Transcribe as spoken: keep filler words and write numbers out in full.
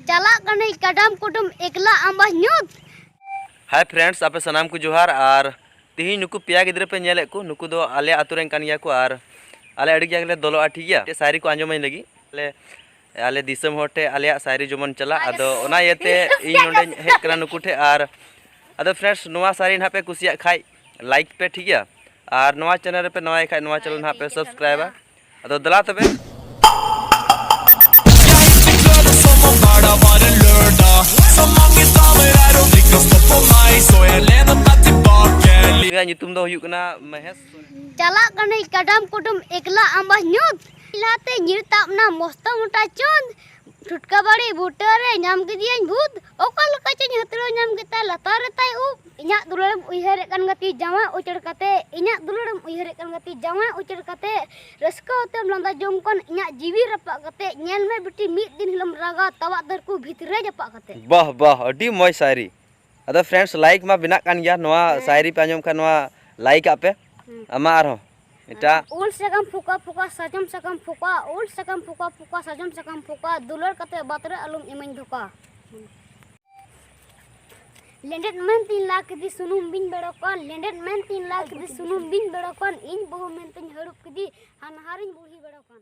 ᱪᱟᱞᱟᱜ ᱠᱟᱹᱱᱟᱹᱧ ᱠᱟᱰᱟᱢ ᱠᱩᱴᱩᱢ ᱮᱠᱞᱟ ᱟᱢᱵᱟ ᱧᱩᱛ᱾ Hi friends, ᱟᱯᱮ ᱥᱟᱱᱟᱢ ᱠᱚ ᱡᱚᱦᱟᱨ᱾ ᱟᱨ ᱛᱤᱦᱤᱧ ᱱᱩᱠᱩ ᱯᱮᱭᱟ ᱜᱤᱫᱽᱨᱟᱹ ᱯᱮ ᱧᱮᱞᱮᱫ ᱠᱚ, ᱱᱩᱠᱩ ᱫᱚ ᱟᱞᱮ ᱟᱛᱳ ᱨᱮᱱ ᱠᱟᱱ ᱜᱮᱭᱟ ᱠᱚ᱾ ᱟᱨ ᱟᱞᱮ ᱟᱹᱰᱤ ᱜᱟᱱ ᱞᱮ ᱫᱚᱞᱚᱜᱼᱟ, ᱴᱷᱤᱠ ᱜᱮᱭᱟ? ᱥᱟᱭᱨᱤ ᱠᱚ ᱟᱸᱡᱚᱢᱟᱹᱧ ᱞᱟᱹᱜᱤᱫ᱾ ᱟᱞᱮ, ᱟᱞᱮ ᱫᱤᱥᱚᱢ ᱦᱚᱲ ᱴᱷᱮᱱ ᱟᱞᱮᱭᱟᱜ ᱥᱟᱭᱨᱤ ᱡᱮᱢᱚᱱ ᱪᱟᱞᱟᱜ, ᱟᱫᱚ ᱚᱱᱟ ᱤᱭᱟᱹᱛᱮ ᱤᱧ ᱱᱚᱰᱮᱧ ᱦᱮᱡ ᱠᱟᱱᱟ ᱱᱩᱠᱩ ᱴᱷᱮᱱ᱾ ᱟᱨ ᱟᱫᱚ friends, ᱱᱚᱣᱟ ᱥᱟᱭᱨᱤ ᱱᱟᱦᱟᱜ ᱯᱮ ᱠᱩᱥᱤᱭᱟᱜ ᱠᱷᱟᱡ like ᱯᱮ, ᱴᱷᱤᱠ ᱜᱮᱭᱟ? ᱟᱨ ᱱᱚᱣᱟ channel ᱨᱮᱯᱮ ᱱᱟᱣᱟᱭ ᱠᱷᱟᱡ ᱱᱚᱣᱟ channel ᱱᱟᱦᱟᱜ ᱯᱮ subscribeᱟ᱾ ᱟᱫᱚ ᱫᱮᱞᱟ ᱛᱚᱵᱮ᱾ ᱩᱱᱤᱭᱟᱜ ᱧᱩᱛᱩᱢ ᱫᱚ ᱦᱩᱭᱩᱜ ᱠᱟᱱᱟ ᱢᱚᱦᱮᱥ᱾ ᱪᱟᱞᱟᱜ ᱠᱟᱹᱱᱟᱹᱧ ᱠᱟᱰᱟᱢ ᱠᱩᱴᱩᱢ ᱮᱠᱞᱟ ᱟᱢᱵᱟ ᱧᱩᱛ᱾ ᱞᱟᱦᱟᱛᱮ ᱧᱤᱨ ᱛᱟᱵ ᱱᱟ ᱢᱚᱥᱛᱚ ᱢᱚᱴᱟ ᱪᱚᱸᱫ᱾ ᱴᱷᱩᱴᱠᱟ ᱵᱟᱲᱤ ᱵᱩᱴᱟᱹ ᱨᱮ ᱧᱟᱢ ᱠᱮᱫᱮᱭᱟᱹᱧ ᱵᱷᱩᱛ᱾ ᱚᱠᱟ ᱞᱮᱠᱟ ᱪᱚᱧ ᱦᱟᱹᱛᱲᱟᱹᱣ ᱧᱟᱢ ᱠᱮᱫ ᱛᱟᱭ ᱞᱟᱛᱟᱨ ᱨᱮ ᱛᱟᱭ ᱩᱵ᱾ ᱤᱧᱟᱹᱜ ᱫᱩᱞᱟᱹᱲᱮᱢ ᱩᱭᱦᱟᱹᱨᱮᱫ ᱠᱟᱱ ᱜᱟᱛᱮ ᱡᱟᱶᱟᱭ ᱩᱪᱟᱹᱲ ᱠᱟᱛᱮ, ᱤᱧᱟᱹᱜ ᱫᱩᱞᱟᱹᱲᱮᱢ ᱩᱭᱦᱟᱹᱨᱮᱫ ᱠᱟᱱ ᱜᱟᱛᱮ ᱡᱟᱶᱟᱭ ᱩᱪᱟᱹᱲ ᱠᱟᱛᱮ, ᱨᱟᱹᱥᱠᱟᱹ ᱟᱛᱮᱢ ᱞᱟᱸᱫᱟ ᱡᱚᱝ ᱠᱟᱱ ᱤᱧᱟᱹᱜ ᱡᱤᱣᱤ ᱨᱟᱯᱟᱜ ᱠᱟᱛᱮ, ᱧᱮᱞ ᱢᱮ ᱵᱤᱴᱤ ᱢᱤᱫ ᱫᱤᱱ ᱦᱤᱞᱳᱜ ᱨᱟᱜᱟ ᱛᱟᱣᱟᱜ ᱫᱟᱹᱨᱠᱩ ᱵᱷᱤᱛᱨᱤ ᱨᱮ ᱡᱟᱯᱟᱜ ᱠᱟᱛᱮ᱾ ᱵᱟᱦ ᱵᱟᱦ, ᱟᱹᱰᱤ ᱢᱚᱡᱽ ᱥᱟᱭᱨᱤ᱾ ᱟᱫᱚ friends, like ᱢᱟ ᱵᱮᱱᱟᱜ ᱠᱟᱱ ᱜᱮᱭᱟ, ᱱᱚᱣᱟ ᱦᱮᱸ᱾ ᱥᱟᱭᱨᱤ ᱯᱮ ᱟᱸᱡᱚᱢ ᱠᱷᱟᱱ ᱱᱚᱣᱟ like ᱟᱜ ᱯᱮ᱾ ᱦᱮᱸ᱾ ᱟᱢᱟ ᱟᱨᱦᱚᱸ ᱮᱴᱟᱜ᱾ ᱩᱞ ᱥᱟᱠᱟᱢ ᱯᱷᱚᱠᱟ ᱯᱷᱚᱠᱟ, ᱥᱟᱨᱡᱚᱢ ᱥᱟᱠᱟᱢ ᱯᱷᱚᱠᱟ, ᱩᱞ ᱥᱟᱠᱟᱢ ᱯᱷᱚᱠᱟ ᱯᱷᱚᱠᱟ, ᱥᱟᱨᱡᱚᱢ ᱥᱟᱠᱟᱢ ᱯᱷᱚᱠᱟ, ᱫᱩᱞᱟᱹᱲ ᱠᱟᱛᱮ ᱵᱟᱛᱨᱮ ᱟᱞᱚᱢ ᱤᱢᱟᱹᱧ ᱫᱷᱳᱠᱟ᱾ ᱞᱮᱸᱰᱮᱫ ᱢᱮᱱᱛᱤᱧ ᱞᱟ ᱠᱮᱫᱮ ᱥᱩᱱᱩᱢ ᱵᱤᱧ ᱵᱮᱲᱚ ᱠᱟᱱ, ᱞᱮᱸᱰᱮᱫ ᱢᱮᱱᱛᱤᱧ ᱞᱟ ᱠᱮᱫᱮ ᱥᱩᱱᱩᱢ ᱵᱤᱧ ᱵᱮᱲᱚ ᱠᱟᱱ, ᱤᱧ ᱵᱟᱹᱦᱩ ᱢᱮᱱᱛᱤᱧ ᱦᱟᱹᱨᱩᱵ ᱠᱮᱫᱮ ᱦᱟᱱᱦᱟᱨᱤᱧ ᱵᱩᱲᱦᱤ ᱵᱮᱲᱚ ᱠᱟᱱ᱾